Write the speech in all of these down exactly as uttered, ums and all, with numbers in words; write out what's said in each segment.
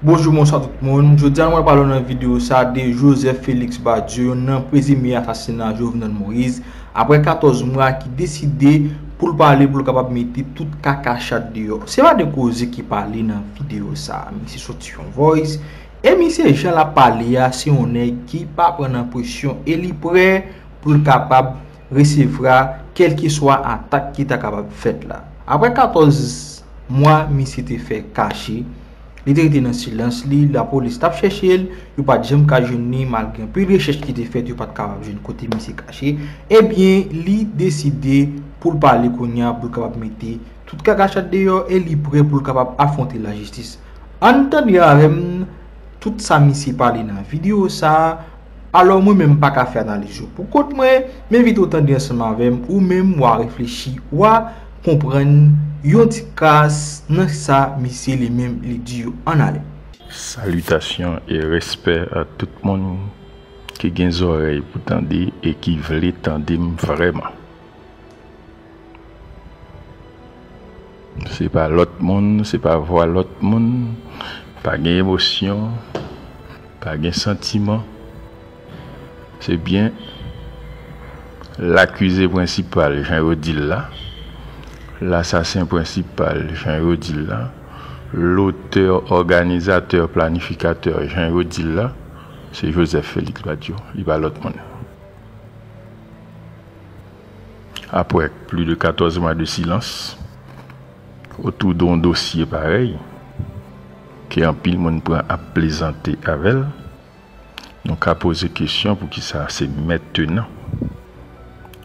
Bonjou, bonswa tout moun. Jodi a, nou pral pale nan videyo sa de Joseph Félix Badio, youn nan prezime asasina Jovenel Moïse, apre katòz mwa, ki deside pou l pale, pou l kapab mete tout kaka chat deyò. Se pa de koze ki pale nan videyo sa. Misye soti yon voice, e misye jan l ap pale a, se yon nèg ki pa pran nan presyon e li prè pou l kapab resevwa kèlkeswa atak ki ta kapab fèt la. Apre katòz mwa, misye te fè kache. Li te rete nan silans li, lapolis t ap chèche l, yo pa t janm ka jwenn li, malgre anpil rechèch ki te fèt, yo pa t kapab jwenn kote misye kache. Ebyen, li deside pou l pale kounye a, pou l kapab mete tout kaka chat deyò, e li prè pou l kapab afwonte lajistis. Ann tande avè m tout sa misye pale nan videyo sa a. Alò, mwen menm, m pa ka fè analiz yo pou kont mwen, m envite w tande ansanm avè m, ou menm w a reflechi, w a konprann yon ti kras nan sa misye li menm li di yo. Ann ale. Salitasyon e respè a tout moun ki gen zòrèy pou tande e ki vle tande m vrèman. Se pa lòt moun, se pa vwa lòt moun, pa gen emosyon, pa gen santiman. Se byen lakize prensipal, jan yo di l la, lasasen prensipal, jan yo di l la, lotè, òganizatè, planifikatè, jan yo di l la, se Joseph Félix Badio, li pa lòt moun. Apre plis de katòz mwa de silans otou de yon dosye parèy, ke anpil moun pran ap plezante avè l, nou ka poze kesyon poukisa se mentenan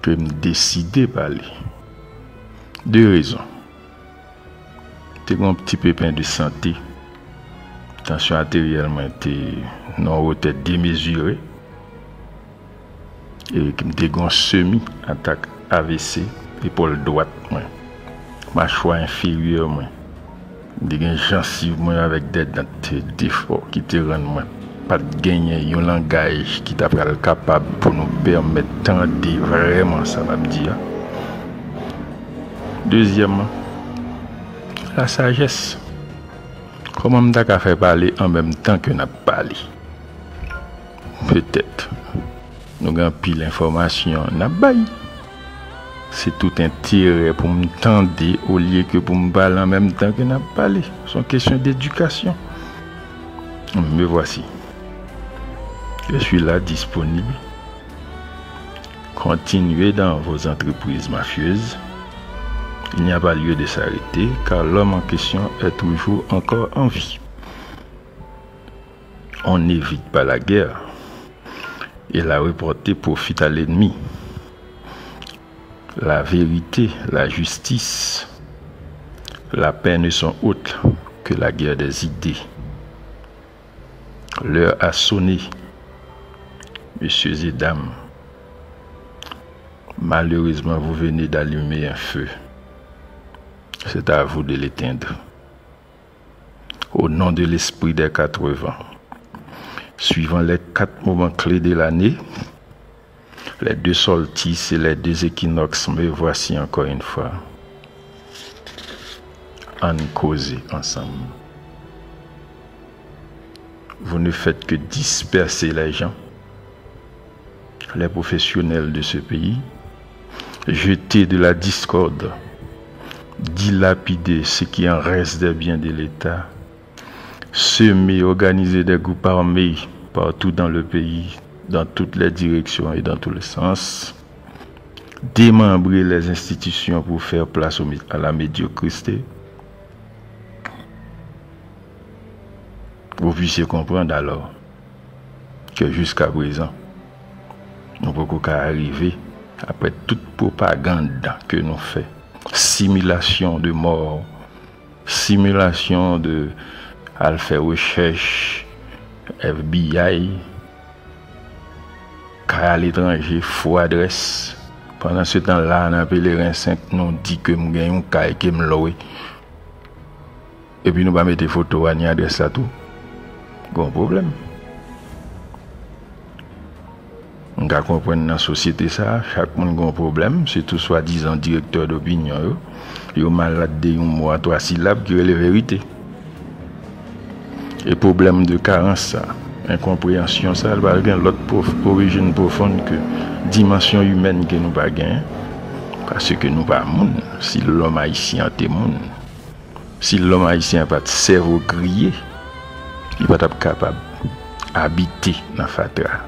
ke m deside pale. De rezon. Te gen yon ti pepen de sante. Tansyon ateryèl mwen te nan yon wotè demezire. E m te gen yon semi atak A V C, epòl dwat mwen, machwa enferyè mwen. M te gen jansiv mwen avèk de dan te defò ki te rann mwen pa t genyen yon langaj ki ta pral kapab pou nou pèmèt tande vrèman sa m ap di a. Dezyèmman, lasajès. Kòman m ta ka fè pale an menm tan ke n ap pale? Petèt, nou gen anpil enfòmasyon n ap bay. Se tout enterè pou m tande olye ke pou m pale an menm tan ke n ap pale. Se yon kesyon dedikasyon. Me voici. Je suis là, disponible. Continuez dans vos entreprises mafieuses. Il n'y a pas lieu de s'arrêter, car l'homme en question est toujours encore en vie. On n'évite pas la guerre et la reporter profite à l'ennemi. La vérité, la justice, la paix ne sont autres que la guerre des idées. L'heure a sonné, messieurs et dames. Malheureusement, vous venez d'allumer un feu. C'est à vous de l'éteindre. Au nom de l'esprit des quatre-vents, suivant les quatre moments clés de l'année, les deux solstices et les deux équinoxes, me voici encore une fois. Ann koze ansanm. Vous ne faites que disperser les gens, les professionnels de ce pays, jeter de la discorde, dilapider ce qui en reste des biens de l'État, semer, organiser des groupes armés partout dans le pays, dans toutes les directions et dans tous les sens, démembrer les institutions pour faire place au mi-, à la médiocrité. Vous puissiez comprendre alors que jusqu'à présent, nou poko ka rive, apre tout pwopagand ke nou fè, similasyon de mò, similasyon de al fè rechèch, F B I, kay aletranje, fo adrès. Pandan se tan la, nan Pelerin senk, nou di ke m gen yon kay ke m lwe. Epi nou pa mete foto a ni adrès la tou. Gon pwoblèm. M ka konprann nan sosyete sa a, chak moun gon pwoblèm, sitou swadizan direktè dopinyon yo. Yo malad de yon mo a twa silab ki rele verite. E pwoblèm de karans sa, enkonpreyansyon sa, li pa gen lòt pwof- orijin pwofonn ke dimansyon imèn ke nou pa genyen. Paske nou pa moun. Si lòm ayisyen an te moun, si lòm ayisyen an pa t sèvo griye, li pa t ap kapab abite nan fatra,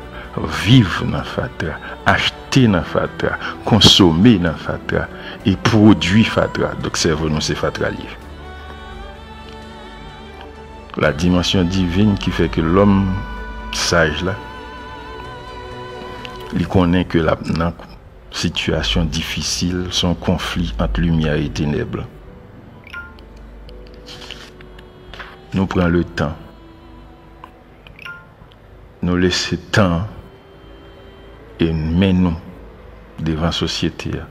viv nan fatra, achte nan fatra, konsome nan fatra e pwodui fatra. Donk, sèvo nou se fatra l ye. La dimansyon divin ki fè ke lòm saj la, li konnen ke l ap nan sitiyasyon difisil, se yon konfli ant limyè e tenèb. Nou pran le tan. Nou lese tan e men nou devan sosyete a.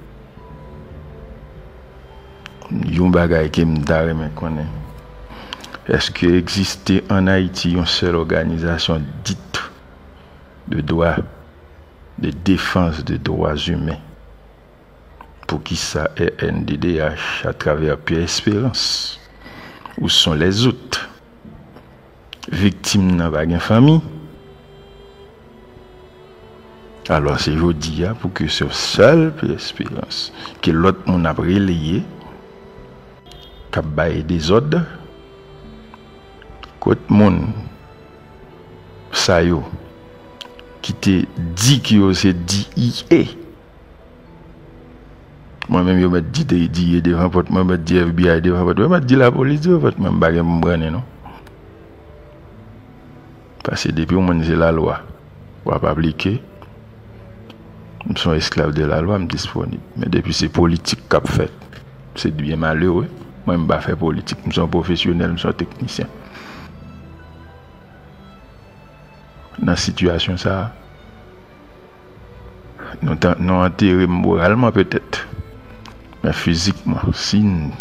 Yon bagay ke m ta renmen konnen, èske egziste ann Ayiti yon sèl òganizasyon dit de dwa, de defans de dwa imen? Poukisa R N D D H, atravè Pierre Espérance, où sont les autres? Viktim nan pa gen fanmi. Alò, se jodi a pou ke se sèl Pierre Espérance ke lòt moun ap releye, k ap bay dezòd. Kot moun sa yo ki te di ke yo se D E A? Mwen menm, yo mèt di te D E A devan pòt mwen, yo mèt di F B I devan pòt mwen, yo mèt di lapolis devan pòt mwen, m pa gen pou m brannen non. Paske depi yon moun se lalwa, w ap aplike. M se yon esklav de lalwa, m disponib. Men depi se politik k ap fèt, se byen malere. Mwen, m pa fè politik, m se yon pwofesyonèl, m se yon teknisyen. Nan sitiyasyon sa a, nou ta, nou antere m moralman petèt, men fizikman, si n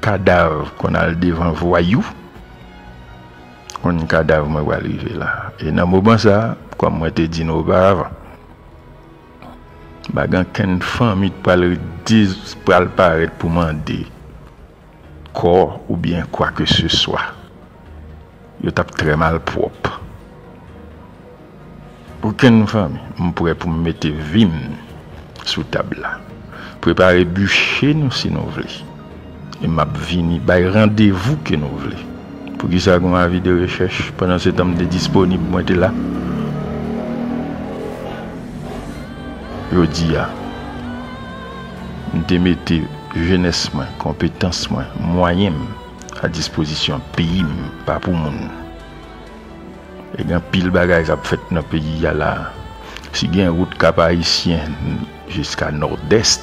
kadav konn al devan vwayou, konn kadav mwen pral rive la. E nan moman sa a, kòm mwen te di nou oparavan, pa gen okenn fanmi k pral, pral parèt pou mande kò oubyen kwakeseswa. Yo t ap trè malpwòp. Okenn fanmi, m prè pou m mete vi m sou tab la. Prepare biche nou si nou vle. E m ap vini bay randevou ke nou vle. Poukisa gen yon avi de rechèch? Pandan se tan m te disponib, mwen te la. Jodi a, m te mete jenès mwen, konpetans mwen, mwayen m a dispozisyon peyi m, pa pou moun. E gen anpil bagay k ap fèt nan peyi a la. Si gen wout Kap Ayisyen jiska Nòdès,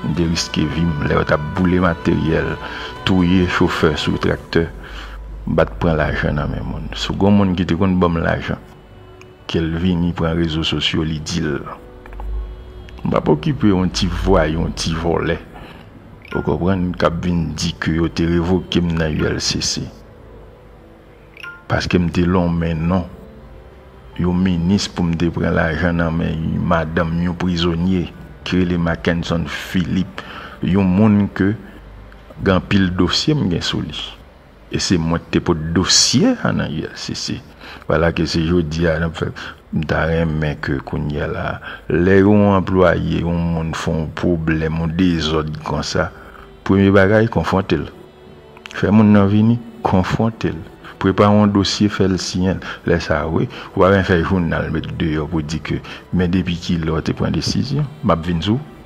m te riske vi m lè yo t ap boule materyèl, touye chofè sou traktè, m pa t pran lajan nan men moun. Si gen moun ki te konn ban m lajan, ke l vini pran rezo sosyo, li di l. M p ap okipe yon ti vwayou, yon ti vòlè, ou konprann, k ap vin di ke yo te revoke m nan U L C C. Paske m te lonmen non yon minis pou m te pran lajan nan men madanm yon prizonye ki rele Mackenson Philippe, yon moun ke gen anpil dosye m gen sou li. E se mwen ki te pot dosye a nan U L C C. Vwala ke se jodi a n ap fè. M ta renmen ke kounye a la, lè yon anplwaye, yon moun fè yon pwoblèm, yon dezòd konsa, premye bagay, konfwonte l. Fè moun nan vini, konfwonte l. Prepare yon dosye, fè l siyen l. Lè sa a, wi, ou pa bezwen fè jounal met deyò pou di ke, men depi kilè w te pran desizyon, m ap vin sou ou.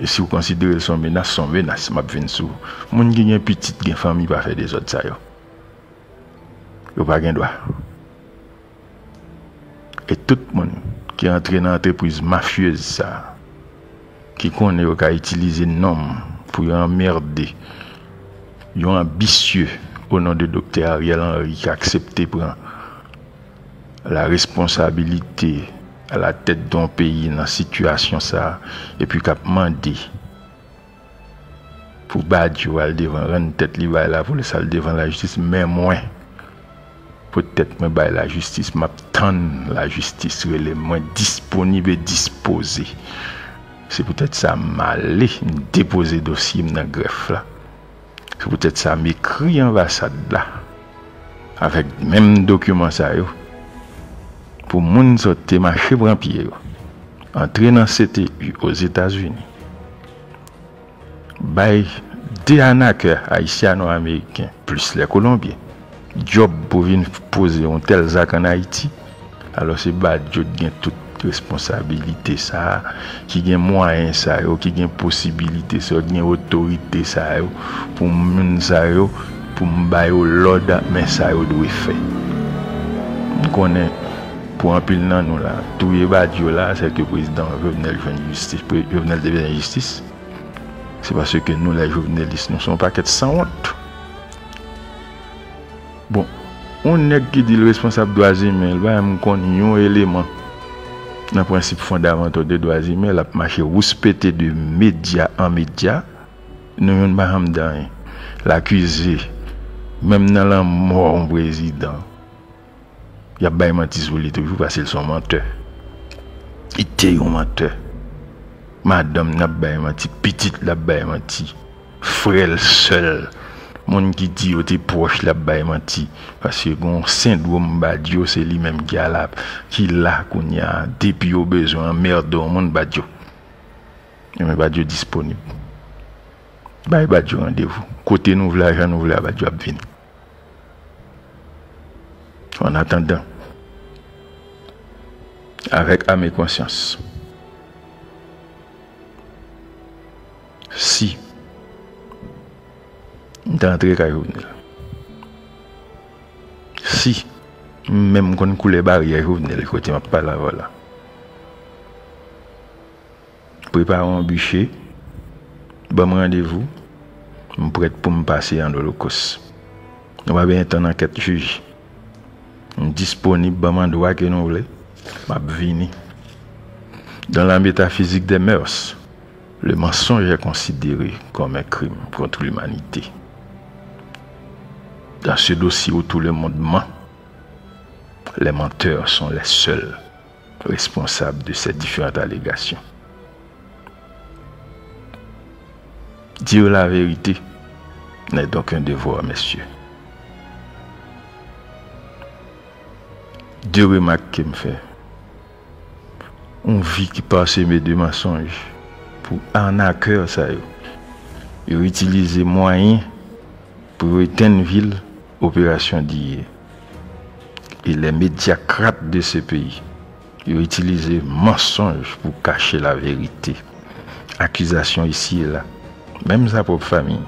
E si w konsidere l se yon menas, se yon menas, m ap vin sou ou. Moun ki gen pitit, gen fanmi, pa fè dezòd sa yo. Yo pa gen dwa. E tout moun ki antre nan antrepriz mafyez sa a, ki konnen yo ka itilize non m pou yo anmède yon anbisye o non de Doktè Ariel Henry ki aksepte pran la responsabilite a la tèt de yon peyi nan sitiyasyon sa a, epi k ap mande pou Badio al devan, rann tèt li bay lapolis, al devan lajistis, men mwen, poutèt mwen bay lajistis, m ap tann lajistis rele m, mwen disponib e dispoze. Se poutèt sa m ale, m depoze dosye m nan grèf la. Se poutèt sa m ekri anbasad la. Avèk menm dokiman sa yo, pou moun sa yo te mache pran pye yo, antre nan C T U Ozetazini, bay de anakè ayisyano-ameriken, plis lè kolonbyen, djòb pou vin poze yon tèl zak ann Ayiti, alò se Badio t gen tout responsabilite sa a, ki gen mwayen sa yo, ki gen posibilite sa yo, ki gen otorite sa yo, pou moun sa yo, pou m ba yo lòd, men sa yo dwe fè. M konnen, pou anpil nan nou la, touye Badio la, se ke prezidan Jovenel jwenn jistis, pre-, Jovenel te bezwen jistis. Se paske nou, lè jovenelis, nou se yon pakèt sanwont. Bon, yon nèg ki di l responsab dwa imen, l pa menm konn yon eleman nan prensip fondamantal de dwa imen, l ap mache wouspete de medya an medya, nou youn pa janm di anyen. L akize, menm nan lanmò yon prezidan, y ap bay manti sou li toujou, paske l se yon mantè. Li te yon mantè. Madanm n ap bay manti, pitit l ap bay manti, frè l, sè l, moun ki di yo te pwòch l ap bay manti. Paske gen yon sendwòm Badio, se li menm ki ala, ki la kounye a, depi yo bezwen anmède yon moun, Badio. Ebyen, Badio disponib. Bay Badio randevou. Kote nou vle a, jan nou vle a, Badio ap vini. An atandan, avèk ame konsyans, si m ta antre kay Jovenel, si m menm konn koulè baryè Jovenel, kote m ap pale avè w la, prepare yon biche, ban m randevou, m prèt pou m pase an olokòs. Nou pa bezwen tann ankèt jij. M disponib, ban m andwa ke nou vle, m ap vini. Dans la métaphysique des mœurs, le mensonge est considéré comme un crime contre l'humanité. Dans ce dossier où tout le monde ment, les menteurs sont les seuls responsables de ces différentes allégations. Dire la vérité n'est donc un devoir, messieurs. De remak ke m fè. Yon vi ki paseme de mansonj pou anakè sa yo. Yo itilize mwayen pou yo etenn vil operasyon diye. E les médiocrates de ce pays, yo itilize mansonj pou kache la verite. Akizasyon isi e la, menm sa pwòp fanmi,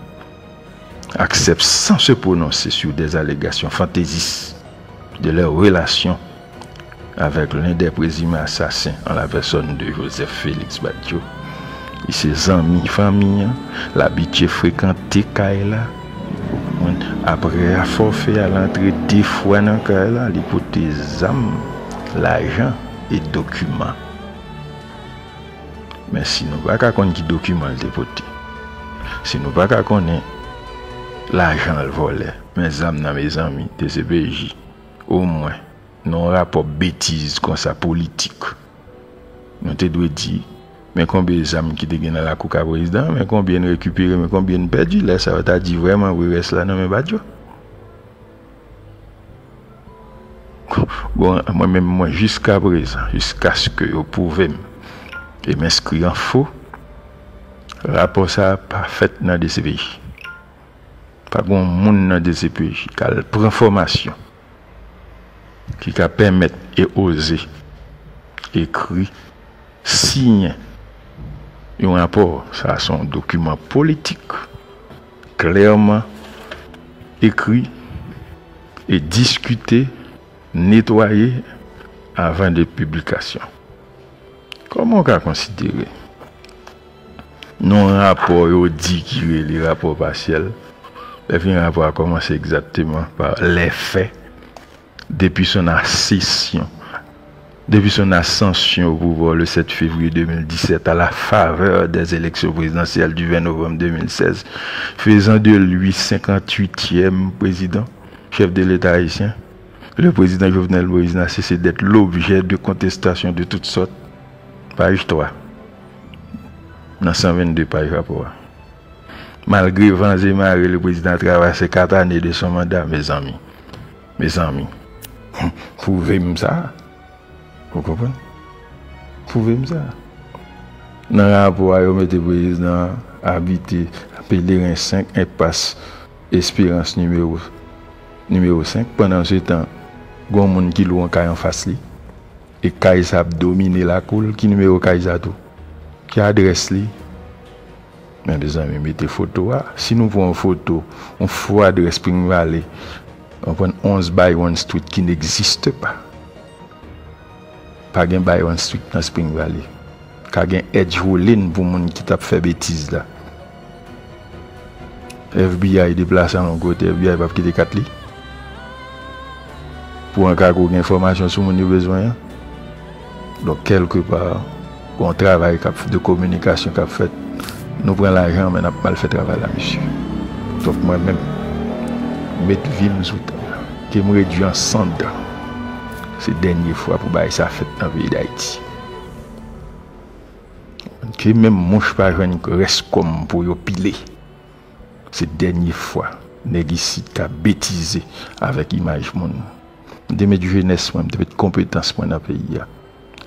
aksepte sans se prononcer sur des allégations fantaisistes de leur relation avec l'un des présumés assassins en la personne de Joseph Félix Badio. Li se zanmi fanmi an, l abitye frekante kay la. Apre a fòfe a, l antre de fwa nan kay la, li pote zam, lajan e dokiman. Men si nou pa ka konn ki dokiman l te pote, si nou pa ka konnen lajan l vòlè, men zam nan, mezanmi, D C P J, omwen, nan yon rapò betiz konsa politik, nou te dwe di, men konbyen zam ki te gen nan lakou kay prezidan, men konbyen n rekipere, men konbyen n pèdi. Lè sa yo ta di vrèman vre rès la nan men Badio. Bon, mwen menm, mwen, jiska prezan, jiskaske yo pwouve m e m enskri an fo, rapò sa a pa fèt nan D C P J. Pa gen yon moun nan D C P J k al pran fòmasyon ki ka pèmèt e oze ekri, siyen yon rapò. Sa a se yon dokiman politik, klèman ekri e diskite, netwaye avan de piblikasyon. Kòman w ka konsidere nan yon rapò yo di ki rele rapò pasyèl, lè fini rapò a kòmanse egzakteman pa lè fè, depuis son accession, depuis son ascension au pouvoir le sept février deux mille dix-sept, à la faveur des élections présidentielles du vingt novembre deux mille seize, faisant de lui cinquante-huitième président, chef de l'État haïtien, le président Jovenel Moïse n'a cessé d'être l'objet de contestations de toutes sortes. Paj twa, nan san vennde paj rapò a. Malgre van e mare, le président a traversé quatre années de son mandat, mezanmi. Mezanmi, pwouve m sa. Ou konprann? Pwouve m sa. Nan rapò a, yo mete prezidan an abite Pelerin senk, enpas Esperans nimewo, nimewo senk. Pandansetan, gen yon moun ki lwe yon kay anfas li. E kay sa ap domine lakou l. Ki nimewo kay sa tou? Ki adrès li? Men mezanmi, mete foto a. Si nou pran yon foto, yon fo adrès Spring Valley, nou pran onz Byron Street ki n'existe pas. Pa gen Byron Street nan Spring Valley. Ka gen Edge Woolin pou moun ki t ap fè betiz la. F B I deplase al yon kote, F B I p ap kite kat li. Pou an ka gen enfòmasyon sou moun yo bezwen an. Donk, kèlkepa, gen yon travay k ap, de kominikasyon k ap fèt. Nou pran lajan, men n ap mal fè travay la, mesye. Donk, mwen menm, met vi m sou tab la. Ke m redui an sann. Se dènye fwa pou bagay sa fèt nan peyi Dayiti. Ke menm mouch pa jwenn rès kò m pou yo pile. Se dènye fwa nèg isit ka betize avèk imaj moun. M te met jenès mwen, m te met konpetans mwen nan peyi a.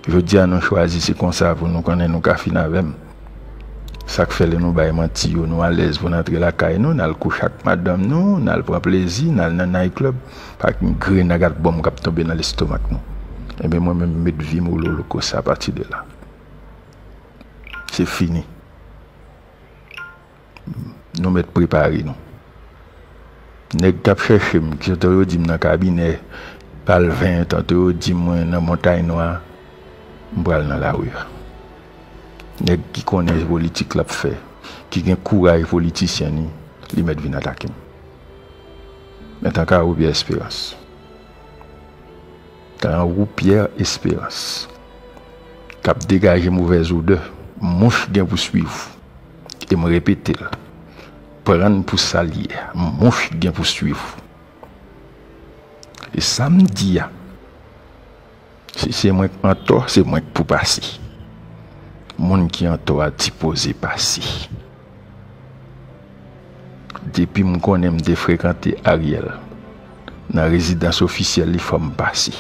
Jodi a, nou chwazi, se konsa pou nou konnen nou ka fin avè m. Sa k fè lè nou bay manti yo, nou alèz pou n antre lakay nou, n al kouche ak madanm nou, n al pran plezi, n al nan night club, pa gen grenn ak albòm k ap tonbe nan lestomak nou. Ebyen, mwen menm, m met vi m ou loloko sa apati de la. Se fini. Nou mèt prepare nou. Nèg k ap chèche m, ki tanto yo di m nan kabinè Palven, tanto yo di mwen nan Montay Nwa, m pral nan lari a. Nèg ki konnen politik l ap fè, ki gen kouraj politisyen li, li mèt vin atake m. Men tanka ou Pierre Espérance. Tan ou Pierre Espérance k ap degaje movèz odè, mouch gen pou swiv ou. E m repete l, pran n pou sa l ye, mouch gen pou swiv ou. E sa m di a, si se mwen k antò, se mwen k pou pase. Moun ki antò a sipoze pase. Depi m konnen m te frekante Ariel nan rezidans ofisyèl li, fò m pase.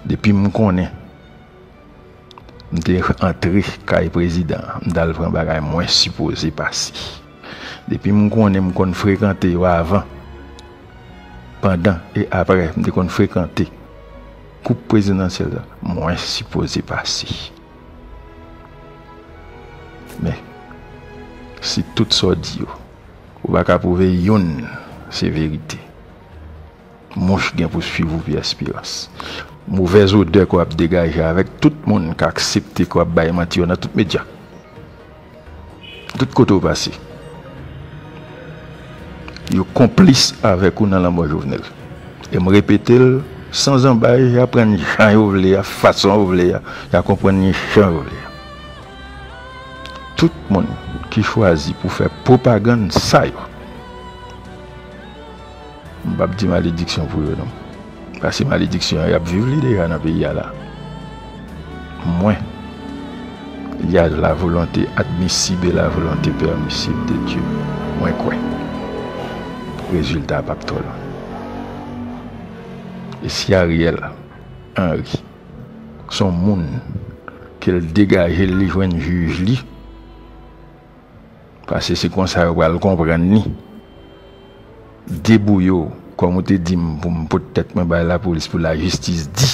Depi m konnen m te antre kay prezidan an, m t al pran bagay, mwen sipoze pase. Depi m konnen m konn frekante yo avan, pandan e apre, m te konn frekante koup prezidansyèl la, mwen sipoze pase. Men, si tout sa w di yo, ou pa ka pwouve youn se verite, mouch gen pou swiv ou Pierre Espérance. Movèz odè ke w ap degaje avèk tout moun k aksepte ke w ap bay manti yo nan tout medya. Tout kote w pase, yo konplis avèk ou nan lanmò Jovenel. E m repete l san zanbay, y a pran n jan yo vle a, fason yo vle a, y a konprann n jan yo vle a. Tout moun ki chwazi pou fè pwopagann sa yo, m p ap di malediksyon pou yo non. Paske malediksyon an, y ap viv li deja nan peyi a la. Mwen, il y a la volonté admissible et la volonté permissible de Dieu. Mwen kwè rezilta a p ap twò lwen. E si Ariel Henry se yon moun ke l degaje l, li jwenn jij li, paske se konsa yo pral konprann li. Debouye w, kòm ou te di m pou m pot tèt mwen bay lapolis pou lajistis di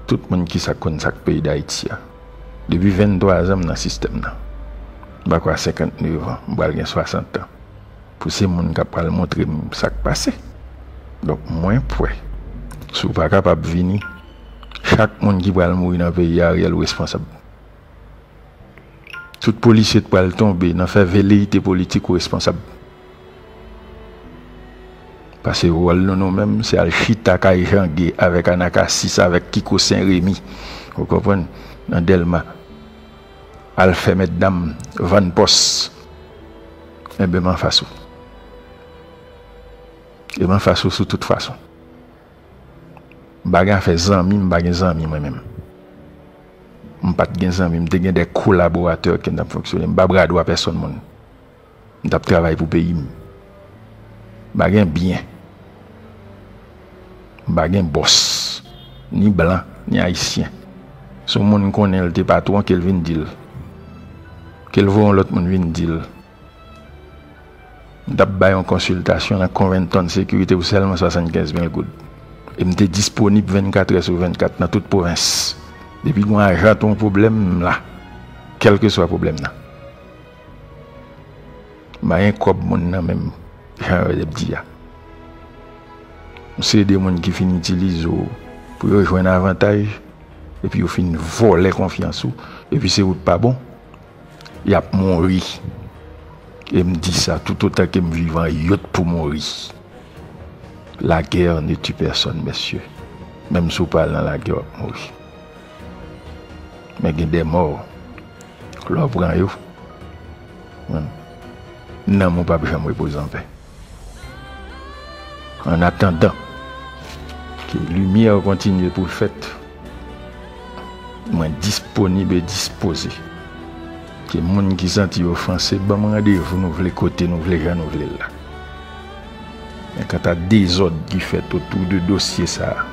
tout moun kisa k konn sa k peyi Dayiti a. Depi venntwa zan m nan sistèm nan. M pa kwè a senkantnèf an, m pral gen swasant an. Pou se moun k ap pral montre m sa k pase. Donk, mwen kwè, si w pa kapab vini, chak moun ki pral mouri nan peyi a, Ariel ou responsab. Tout polisye k pral tonbe nan fè veleyite politik, ou responsab. Paske wòl nou, nou menm, se al chita kay Jan Gay avèk Anakasis, avèk Kiko Sen Remi, ou konprann, nan Dèlma, al fè mètdam, vann pòs. Enben, m anfas ou. E m anfas ou sou tout fason. M pa gen afè zanmi, m pa gen zanmi mwen menm. M pa t gen zanmi, m te gen de kolaboratè ke m t ap fonksyone. M pa bradwa pèsonn moun. M t ap travay pou peyi m. M pa gen byen. M pa gen bòs, ni blan, ni ayisyen. Se yon moun konnen l te patwon ke l vin di l. Ke l voye yon lòt moun vin di l. M t ap bay yon konsiltasyon nan Covington Security pou sèlman swasannkenz mil goud. E m te disponib vennkat è sou vennkat nan tout pwovens. Depi gen yon ajan t yon pwoblèm, m la. Kèlkeswa pwoblèm nan. M pa gen kòb moun nan menm, jan yo t ap di a. Se de moun ki fin itilize w pou yo jwenn avantaj, epi yo fin vòlè konfyans ou, epi se ou t pa bon, y ap mouri. E m di sa toutotan ke m vivan, yo t pou mouri. La guerre ne tue personne, mesye. Menm si w pa al nan lagè, w ap mouri. Men gen de mò, lè w pran yo, nanm ou p ap janm repoze anpè. An atandan ke limyè kontinye pou l fèt, mwen disponib e dispoze. Ke moun ki santi yo ofanse, ban m randevou, nou vle kote nou vle, jan nou vle l la. Men kanta dezòd ki fèt otou de dosye sa a,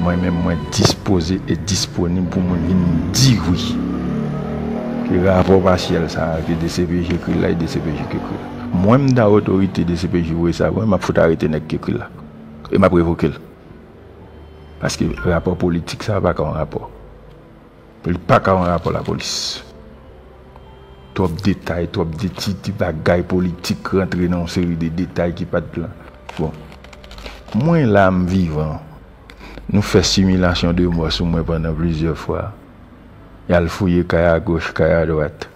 mwen menm, mwen dispoze e disponib pou moun vin di wi. Ke rapò pasyèl sa a, ke D C P J ekri l la, e D C P J ki ekri l. Mwen, m ta otorite D C P J voye sa pou mwen, m ap fout arete nèg ki ekri l la. E m ap revoke l. Paske rapò politik sa a pa ka yon rapò. Li pa ka yon rapò lapolis. Twòp detay, twòp de ti, ti bagay politik rantre nan yon seri de detay ki pa t lan. Bon. Mwen la, m vivan. Nou fè similasyon de mò sou mwen pandan plizyè fwa. Y al fouye kay agoch, kay adwat.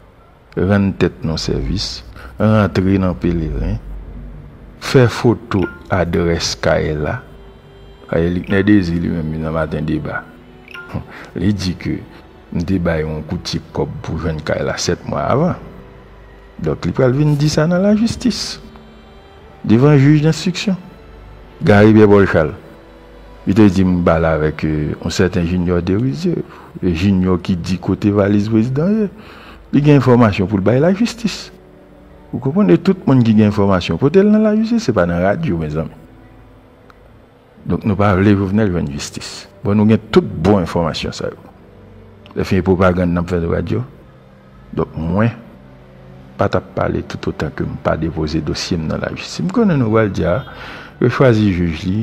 Rann tèt nou sèvis, rantre nan Pelerin, fè foto adrès kay la. Paske Luckner Désir li menm, li nan Maten Deba. Li di ke m te bay yon koutye kòb pou jwenn kay la sèt mwa avan. Donk, li pral vin di sa nan lajistis. Devan jij denstriksyon, Gary Pierre Paul Charles. Li te di m pale avèk, euh, yon sèten Junior Derisier. E Junior ki di kote valiz prezidan ye. Li gen enfòmasyon pou l bay lajistis. Ou konprann? E tout moun ki gen enfòmasyon, pote l nan lajistis, se pa nan radyo, mezanmi. Donk, nou pa vle Jovenel jwenn jistis. Bon, nou gen tout bon enfòmasyon sa yo. Lè fini pwopagann nan ap fè sou radyo. Donk, mwen pa t ap pale toutotan ke m pa depoze dosye m nan lajistis. M konnen nou pral di a, yo chwazi jij li,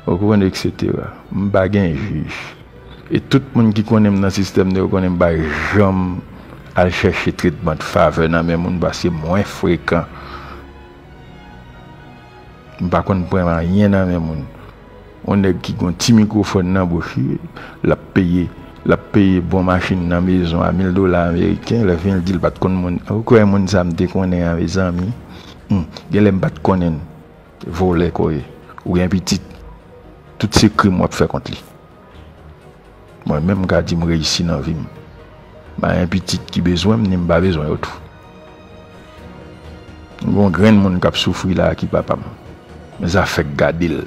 ou konprann, etsetera. M pa gen jij. E tout moun ki konnen m nan sistèm nan, yo konnen m pa janm al chèche tretman de favè nan men moun, paske mwen frekan. M pa konn pran anyen nan men moun. Yon nèg ki gon ti mikwofòn nan bouch li, l ap peye, l ap peye bon machin nan mezon a mil dola ameriken, lè fin l di l pa t konn moun. Ou kwè moun sa m te konnen an, mezanmi? Hmm, genlè m pa t konnen l. Vòlè kò ye. Ou gen pitit. Tout se krim w ap fè kont li. Mwen menm, m ka di m reyisi nan vi m. M pa gen pitit ki bezwen m, ni m pa bezwen yo tou. M gon grenn moun k ap soufri la a ki papa m. Men sa fèk gade l.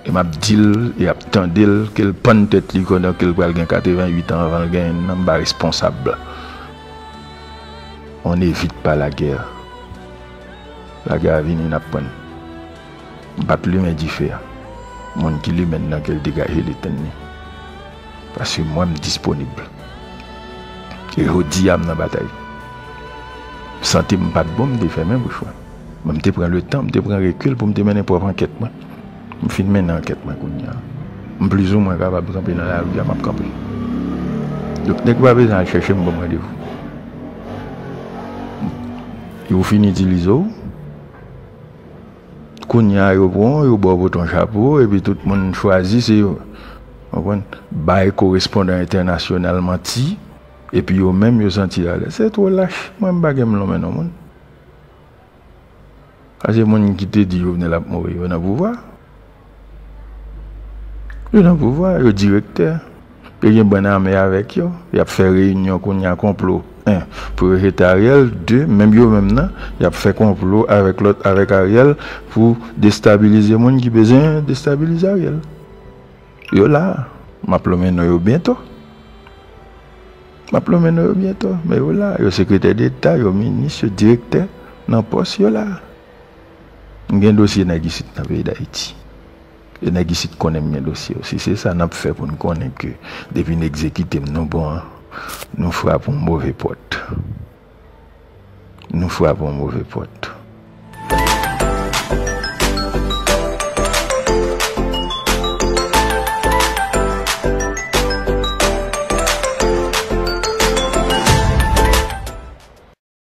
E m ap di l, e ap tande l, ke l pann tèt li pandan ke l pral gen katreventuit an avan l genyen nan, m pa responsab. On n'évite pas la guerre. Lagè a vini, n ap pran l. M p ap limen dife a. Moun ki limen l nan, ke l degaje l etenn li. Paske mwen, m disponib. E jodi a, m nan batay. Sante m pa t bon, m te fèmen bouch mwen. Men m te pran letan, m te pran rekil pou m te mennen pwòp ankèt mwen. M fin mennen ankèt mwen kounye a. M plizoumwen kapab kanpe nan lari a, m ap kanpe. Donk, nèg yo pa bezwen al chèche m, ban m randevou. Yo fin itilize w. Kounye a, yo pran w, yo ba w pote yon chapo, epi tout moun chwazi, se yo. Konprann? Bay korespondan entènasyonal manti, epi yo menm, yo santi alèz. Se twò lach. Mwen, m pa gen m lonmen non moun. Paske moun ki te di Jovenel ap mouri, yo nan pouvwa. Yo nan pouvwa, yo direktè. Yo gen bann ame avèk yo. Y ap fè reyinyon kounye a, konplo. En, pou yo jete Ariel. De, menm yo menm nan, y ap fè konplo avèk lòt, avèk Ariel pou destabilize moun ki bezwen destabilize Ariel. Yo la. M ap lonmen non yo byento. M ap lonmen non yo byento. Men yo la. Yo sekretè deta, yo minis, yo direktè nan pòs, yo la. M gen dosye nèg isit nan peyi Dayiti. E nèg isit konnen m gen dosye yo. Si se sa n ap fè pou n konnen ke depi n egzekite m, nou bon, nou frape yon move pòt. Nou frape yon move pòt.